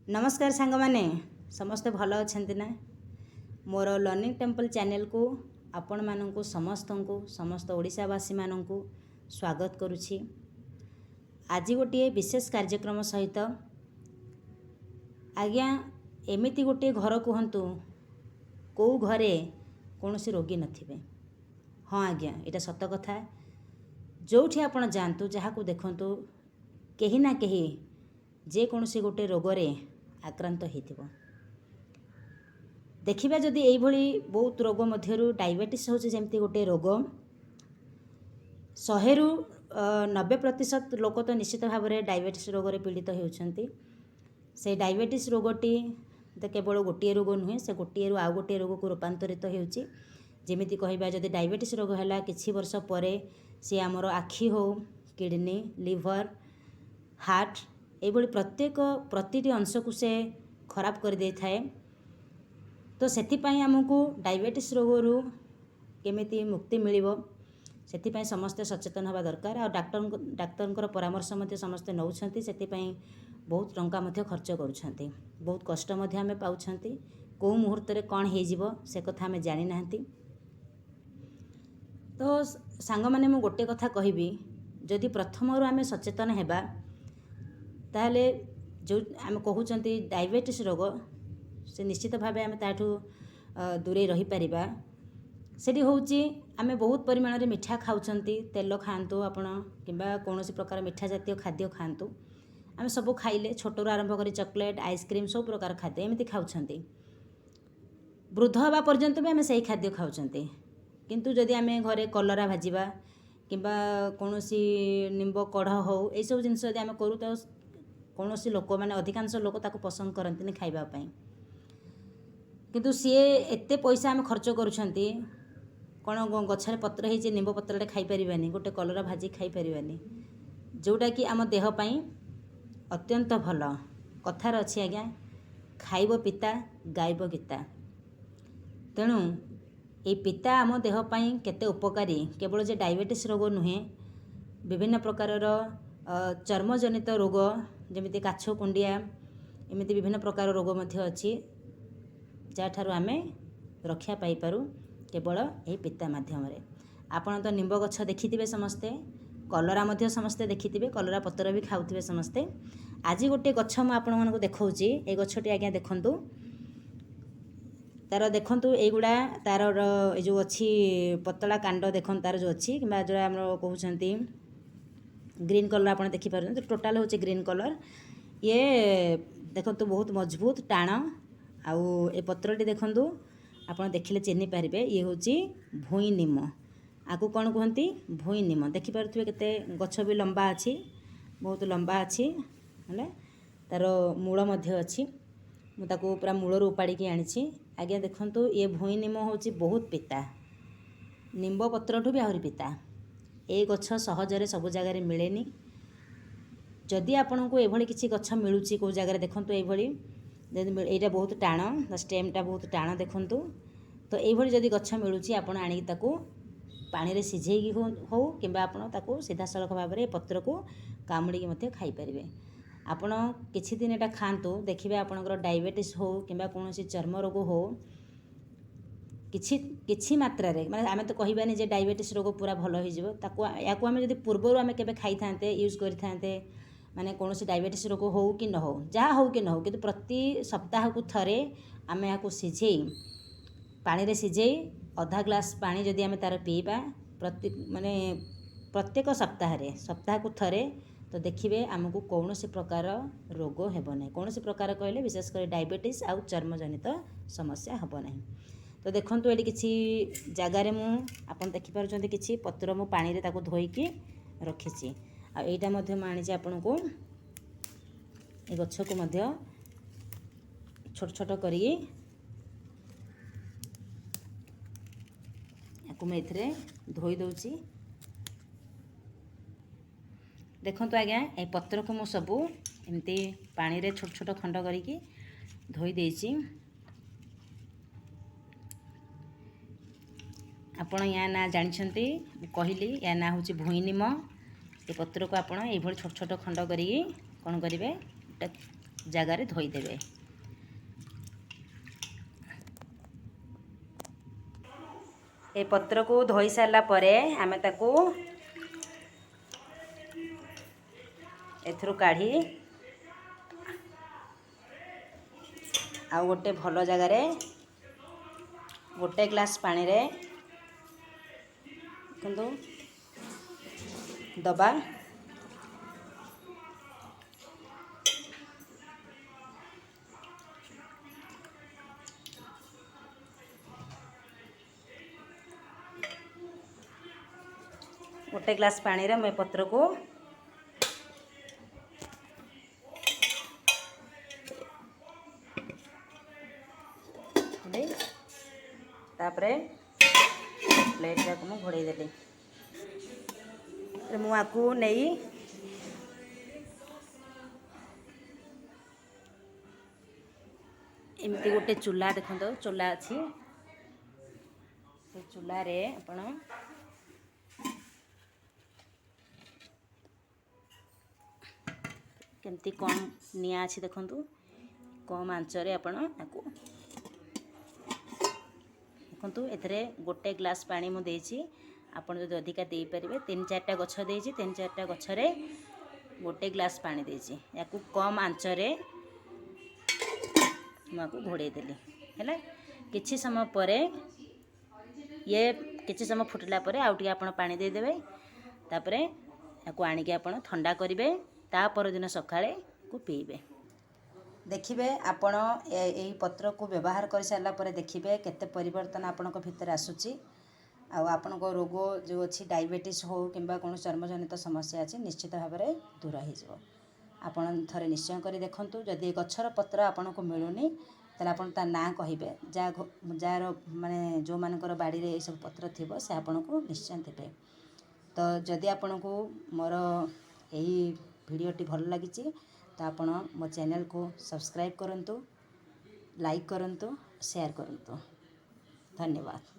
ନମସ୍କାର ସାଙ୍ଗମାନେ, ସମସ୍ତେ ଭଲ ଅଛନ୍ତି ନା? ମୋର ଲର୍ଣ୍ଣିଂ ଟେମ୍ପଲ୍ ଚ୍ୟାନେଲ୍କୁ ଆପଣମାନଙ୍କୁ ସମସ୍ତଙ୍କୁ, ସମସ୍ତ ଓଡ଼ିଶାବାସୀମାନଙ୍କୁ ସ୍ୱାଗତ କରୁଛି। ଆଜି ଗୋଟିଏ ବିଶେଷ କାର୍ଯ୍ୟକ୍ରମ ସହିତ। ଆଜ୍ଞା, ଏମିତି ଗୋଟିଏ ଘର କୁହନ୍ତୁ, କେଉଁ ଘରେ କୌଣସି ରୋଗୀ ନଥିବେ? ହଁ ଆଜ୍ଞା, ଏଇଟା ସତ କଥା। ଯେଉଁଠି ଆପଣ ଯାଆନ୍ତୁ, ଯାହାକୁ ଦେଖନ୍ତୁ, କେହି ନା କେହି ଯେକୌଣସି ଗୋଟେ ରୋଗରେ ଆକ୍ରାନ୍ତ ହେଇଥିବ। ଦେଖିବା ଯଦି ଏଇଭଳି ବହୁତ ରୋଗ ମଧ୍ୟରୁ ଡାଇବେଟିସ୍ ହେଉଛି ଯେମିତି ଗୋଟିଏ ରୋଗ, 100ରୁ 90% ଲୋକ ତ ନିଶ୍ଚିତ ଭାବରେ ଡାଇବେଟିସ୍ ରୋଗରେ ପୀଡ଼ିତ ହେଉଛନ୍ତି। ସେଇ ଡାଇବେଟିସ୍ ରୋଗଟି ତ କେବଳ ଗୋଟିଏ ରୋଗ ନୁହେଁ, ସେ ଗୋଟିଏରୁ ଆଉ ଗୋଟିଏ ରୋଗକୁ ରୂପାନ୍ତରିତ ହେଉଛି। ଯେମିତି କହିବା, ଯଦି ଡାଇବେଟିସ୍ ରୋଗ ହେଲା, କିଛି ବର୍ଷ ପରେ ସିଏ ଆମର ଆଖି ହେଉ, କିଡ଼ନୀ, ଲିଭର, ହାର୍ଟ, ଏଇଭଳି ପ୍ରତ୍ୟେକ ପ୍ରତିଟି ଅଂଶକୁ ସେ ଖରାପ କରିଦେଇଥାଏ। ତ ସେଥିପାଇଁ ଆମକୁ ଡାଇବେଟିସ୍ ରୋଗରୁ କେମିତି ମୁକ୍ତି ମିଳିବ, ସେଥିପାଇଁ ସମସ୍ତେ ସଚେତନ ହେବା ଦରକାର। ଆଉ ଡାକ୍ତରଙ୍କର ପରାମର୍ଶ ମଧ୍ୟ ସମସ୍ତେ ନେଉଛନ୍ତି। ସେଥିପାଇଁ ବହୁତ ଟଙ୍କା ମଧ୍ୟ ଖର୍ଚ୍ଚ କରୁଛନ୍ତି, ବହୁତ କଷ୍ଟ ମଧ୍ୟ ଆମେ ପାଉଛନ୍ତି। କେଉଁ ମୁହୂର୍ତ୍ତରେ କ'ଣ ହେଇଯିବ, ସେ କଥା ଆମେ ଜାଣିନାହାନ୍ତି। ତ ସାଙ୍ଗମାନେ, ମୁଁ ଗୋଟେ କଥା କହିବି, ଯଦି ପ୍ରଥମରୁ ଆମେ ସଚେତନ ହେବା, ତାହେଲେ ଯେଉଁ ଆମେ କହୁଛନ୍ତି ଡାଇବେଟିସ୍ ରୋଗ, ସେ ନିଶ୍ଚିତ ଭାବେ ଆମେ ତା'ଠୁ ଦୂରେଇ ରହିପାରିବା। ସେଠି ହେଉଛି ଆମେ ବହୁତ ପରିମାଣରେ ମିଠା ଖାଉଛନ୍ତି। ତେଲ ଖାଆନ୍ତୁ ଆପଣ କିମ୍ବା କୌଣସି ପ୍ରକାର ମିଠା ଜାତୀୟ ଖାଦ୍ୟ ଖାଆନ୍ତୁ, ଆମେ ସବୁ ଖାଇଲେ, ଛୋଟରୁ ଆରମ୍ଭ କରି ଚକୋଲେଟ୍, ଆଇସ୍କ୍ରିମ୍, ସବୁ ପ୍ରକାର ଖାଦ୍ୟ ଏମିତି ଖାଉଛନ୍ତି। ବୃଦ୍ଧ ହେବା ପର୍ଯ୍ୟନ୍ତ ବି ଆମେ ସେଇ ଖାଦ୍ୟ ଖାଉଛନ୍ତି। କିନ୍ତୁ ଯଦି ଆମେ ଘରେ କଲରା ଭାଜିବା କିମ୍ବା କୌଣସି ନିମ୍ବ କଢ଼ ହେଉ, ଏଇସବୁ ଜିନିଷ ଯଦି ଆମେ କରୁ, ତ କୌଣସି ଲୋକ, ମାନେ ଅଧିକାଂଶ ଲୋକ ତାକୁ ପସନ୍ଦ କରନ୍ତିନି ଖାଇବା ପାଇଁ। କିନ୍ତୁ ସିଏ ଏତେ ପଇସା ଆମେ ଖର୍ଚ୍ଚ କରୁଛନ୍ତି, କ'ଣ ଗଛରେ ପତ୍ର ହେଇଛି, ନିମ୍ବ ପତ୍ରଟେ ଖାଇପାରିବାନି? ଗୋଟେ କଲରା ଭାଜି ଖାଇପାରିବାନି, ଯେଉଁଟାକି ଆମ ଦେହ ପାଇଁ ଅତ୍ୟନ୍ତ ଭଲ? କଥାରେ ଅଛି ଆଜ୍ଞା, ଖାଇବ ପିତା ଗାଇବ ଗୀତା। ତେଣୁ ଏଇ ପିତା ଆମ ଦେହ ପାଇଁ କେତେ ଉପକାରୀ, କେବଳ ଯେ ଡାଇବେଟିସ୍ ରୋଗ ନୁହେଁ, ବିଭିନ୍ନ ପ୍ରକାରର ଚର୍ମଜନିତ ରୋଗ, ଯେମିତି କାଛୁ କୁଣ୍ଡିଆ, ଏମିତି ବିଭିନ୍ନ ପ୍ରକାର ରୋଗ ମଧ୍ୟ ଅଛି, ଯାହାଠାରୁ ଆମେ ରକ୍ଷା ପାଇପାରୁ କେବଳ ଏହି ପିତା ମାଧ୍ୟମରେ। ଆପଣ ତ ନିମ୍ବ ଗଛ ଦେଖିଥିବେ ସମସ୍ତେ, କଲରା ମଧ୍ୟ ସମସ୍ତେ ଦେଖିଥିବେ, କଲରା ପତ୍ର ବି ଖାଉଥିବେ ସମସ୍ତେ। ଆଜି ଗୋଟିଏ ଗଛ ମୁଁ ଆପଣମାନଙ୍କୁ ଦେଖାଉଛି। ଏ ଗଛଟି ଆଜ୍ଞା ଦେଖନ୍ତୁ, ତାର ଦେଖନ୍ତୁ, ଏଇଗୁଡ଼ା ତାର ଏ ଯେଉଁ ଅଛି ପତଳା କାଣ୍ଡ ଦେଖନ୍ତୁ ତାର ଯେଉଁ ଅଛି, କିମ୍ବା ଯେଉଁଟା ଆମର କହୁଛନ୍ତି ଗ୍ରୀନ୍ କଲର୍, ଆପଣ ଦେଖିପାରୁଛନ୍ତି, ଟୋଟାଲ୍ ହେଉଛି ଗ୍ରୀନ୍ କଲର୍। ଇଏ ଦେଖନ୍ତୁ, ବହୁତ ମଜବୁତ, ଟାଣ। ଆଉ ଏ ପତ୍ରଟି ଦେଖନ୍ତୁ, ଆପଣ ଦେଖିଲେ ଚିହ୍ନି ପାରିବେ, ଇଏ ହେଉଛି ଭୂଇଁ ନିମ। ଆକୁ କ'ଣ କୁହନ୍ତି? ଭୂଇଁ ନିମ। ଦେଖିପାରୁଥିବେ କେତେ ଗଛ ବି ଲମ୍ବା ଅଛି, ବହୁତ ଲମ୍ବା ଅଛି। ହେଲେ ତାର ମୂଳ ମଧ୍ୟ ଅଛି। ମୁଁ ତାକୁ ପୁରା ମୂଳରୁ ଉପାଡ଼ିକି ଆଣିଛି। ଆଜ୍ଞା ଦେଖନ୍ତୁ, ଇଏ ଭୂଇଁ ନିମ ହେଉଛି ବହୁତ ପିତା, ନିମ୍ବ ପତ୍ରଠୁ ବି ଆହୁରି ପିତା। ଏ ଗଛ ସହଜରେ ସବୁ ଜାଗାରେ ମିଳେନି। ଯଦି ଆପଣଙ୍କୁ ଏଭଳି କିଛି ଗଛ ମିଳୁଛି କେଉଁ ଜାଗାରେ, ଦେଖନ୍ତୁ ଏଇଭଳି ଯଦି, ଏଇଟା ବହୁତ ଟାଣ, ଷ୍ଟେମ୍ଟା ବହୁତ ଟାଣ ଦେଖନ୍ତୁ। ତ ଏଇଭଳି ଯଦି ଗଛ ମିଳୁଛି, ଆପଣ ଆଣିକି ତାକୁ ପାଣିରେ ସିଝେଇକି ହଉ କିମ୍ବା ଆପଣ ତାକୁ ସିଧାସଳଖ ଭାବରେ ପତ୍ରକୁ କାମୁଡ଼ିକି ମଧ୍ୟ ଖାଇପାରିବେ। ଆପଣ କିଛି ଦିନ ଏଇଟା ଖାଆନ୍ତୁ, ଦେଖିବେ ଆପଣଙ୍କର ଡାଇବେଟିସ୍ ହେଉ କିମ୍ବା କୌଣସି ଚର୍ମ ରୋଗ ହେଉ, କିଛି କିଛି ମାତ୍ରାରେ, ମାନେ ଆମେ ତ କହିବାନି ଯେ ଡାଇବେଟିସ୍ ରୋଗ ପୁରା ଭଲ ହେଇଯିବ ତାକୁ। ୟାକୁ ଆମେ ଯଦି ପୂର୍ବରୁ ଆମେ କେବେ ଖାଇଥାନ୍ତେ, ୟୁଜ୍ କରିଥାନ୍ତେ, ମାନେ କୌଣସି ଡାଇବେଟିସ୍ ରୋଗ ହେଉ କି ନ ହେଉ, ଯାହା ହେଉ କି ନ ହେଉ, କିନ୍ତୁ ପ୍ରତି ସପ୍ତାହକୁ ଥରେ ଆମେ ଏହାକୁ ସିଝେଇ, ପାଣିରେ ସିଝେଇ ଅଧା ଗ୍ଲାସ୍ ପାଣି ଯଦି ଆମେ ତା'ର ପିଇବା ପ୍ରତି, ମାନେ ପ୍ରତ୍ୟେକ ସପ୍ତାହରେ, ସପ୍ତାହକୁ ଥରେ, ତ ଦେଖିବେ ଆମକୁ କୌଣସି ପ୍ରକାର ରୋଗ ହେବ ନାହିଁ। କୌଣସି ପ୍ରକାର କହିଲେ ବିଶେଷ କରି ଡାଇବେଟିସ୍ ଆଉ ଚର୍ମଜନିତ ସମସ୍ୟା ହେବ ନାହିଁ। ତ ଦେଖନ୍ତୁ, ଏଠି କିଛି ଜାଗାରେ ମୁଁ, ଆପଣ ଦେଖିପାରୁଛନ୍ତି, କିଛି ପତ୍ର ମୁଁ ପାଣିରେ ତାକୁ ଧୋଇକି ରଖିଛି। ଆଉ ଏଇଟା ମଧ୍ୟ ମୁଁ ଆଣିଛି ଆପଣଙ୍କୁ। ଏ ଗଛକୁ ମଧ୍ୟ ଛୋଟ ଛୋଟ କରିକି ୟାକୁ ମୁଁ ଏଥିରେ ଧୋଇ ଦେଉଛି। ଦେଖନ୍ତୁ ଆଜ୍ଞା, ଏ ପତ୍ରକୁ ମୁଁ ସବୁ ଏମିତି ପାଣିରେ ଛୋଟ ଛୋଟ ଖଣ୍ଡ କରିକି ଧୋଇ ଦେଇଛି। ଆପଣ ୟା ନାଁ ଜାଣିଛନ୍ତି, ମୁଁ କହିଲି, ୟା ନାଁ ହେଉଛି ଭୂଇଁ ନିମ। ଏ ପତ୍ରକୁ ଆପଣ ଏଇଭଳି ଛୋଟ ଛୋଟ ଖଣ୍ଡ କରିକି କ'ଣ କରିବେ, ଗୋଟେ ଜାଗାରେ ଧୋଇଦେବେ। ଏ ପତ୍ରକୁ ଧୋଇ ସାରିଲା ପରେ ଆମେ ତାକୁ ଏଥିରୁ କାଢ଼ି ଆଉ ଗୋଟେ ଭଲ ଜାଗାରେ ଗୋଟେ ଗ୍ଲାସ୍ ପାଣିରେ ଦେଖନ୍ତୁ ଦବା। ଗୋଟେ ଗ୍ଲାସ୍ ପାଣିରେ ମୁଁ ଏ ପତ୍ରକୁ ଦେଇ ତାପରେ ପ୍ଲେଟ୍ଟାକୁ ମୁଁ ଘୋଡ଼େଇ ଦେଲି। ମୁଁ ଆକୁ ନେଇ ଏମିତି ଗୋଟେ ଚୁଲା ଦେଖନ୍ତୁ, ଚୁଲା ଅଛି, ସେ ଚୁଲାରେ ଆପଣ କେମିତି କମ୍ ନିଆଁ ଅଛି ଦେଖନ୍ତୁ, କମ୍ ଆଞ୍ଚରେ ଆପଣ ତାକୁ ଦେଖନ୍ତୁ। ଏଥିରେ ଗୋଟେ ଗ୍ଲାସ୍ ପାଣି ମୁଁ ଦେଇଛି, ଆପଣ ଯଦି ଅଧିକା ଦେଇପାରିବେ। 3-4ଟା ଗଛ ଦେଇଛି, 3-4ଟା ଗଛରେ ଗୋଟେ ଗ୍ଲାସ୍ ପାଣି ଦେଇଛି। ୟାକୁ କମ୍ ଆଞ୍ଚରେ ମୁଁ ଆକୁ ଘୋଡ଼େଇ ଦେଲି। ହେଲା କିଛି ସମୟ ପରେ, ଇଏ କିଛି ସମୟ ଫୁଟିଲା ପରେ ଆଉ ଟିକେ ଆପଣ ପାଣି ଦେଇଦେବେ। ତାପରେ ୟାକୁ ଆଣିକି ଆପଣ ଥଣ୍ଡା କରିବେ, ତା ପରଦିନ ସକାଳେ କୁ ପିଇବେ। ଦେଖିବେ ଆପଣ ଏଇ ପତ୍ରକୁ ବ୍ୟବହାର କରିସାରିଲା ପରେ ଦେଖିବେ କେତେ ପରିବର୍ତ୍ତନ ଆପଣଙ୍କ ଭିତରେ ଆସୁଛି, ଆଉ ଆପଣଙ୍କ ରୋଗ ଯେଉଁ ଅଛି, ଡାଇବେଟିସ୍ ହେଉ କିମ୍ବା କୌଣସି ଚର୍ମଜନିତ ସମସ୍ୟା ଅଛି, ନିଶ୍ଚିତ ଭାବରେ ଦୂର ହେଇଯିବ। ଆପଣ ଥରେ ନିଶ୍ଚୟ କରି ଦେଖନ୍ତୁ। ଯଦି ଏ ଗଛର ପତ୍ର ଆପଣଙ୍କୁ ମିଳୁନି, ତାହେଲେ ଆପଣ ତା ନାଁ କହିବେ, ଯାହାର ମାନେ ଯେଉଁମାନଙ୍କର ବାଡ଼ିରେ ଏସବୁ ପତ୍ର ଥିବ, ସେ ଆପଣଙ୍କୁ ନିଶ୍ଚୟ ଦେବେ। ତ ଯଦି ଆପଣଙ୍କୁ ମୋର ଏଇ ଭିଡ଼ିଓଟି ଭଲ ଲାଗିଛି, ତ ଆପଣ ମୋ ଚ୍ୟାନେଲକୁ ସବସ୍କ୍ରାଇବ୍ କରନ୍ତୁ, ଲାଇକ୍ କରନ୍ତୁ, ସେୟାର କରନ୍ତୁ। ଧନ୍ୟବାଦ।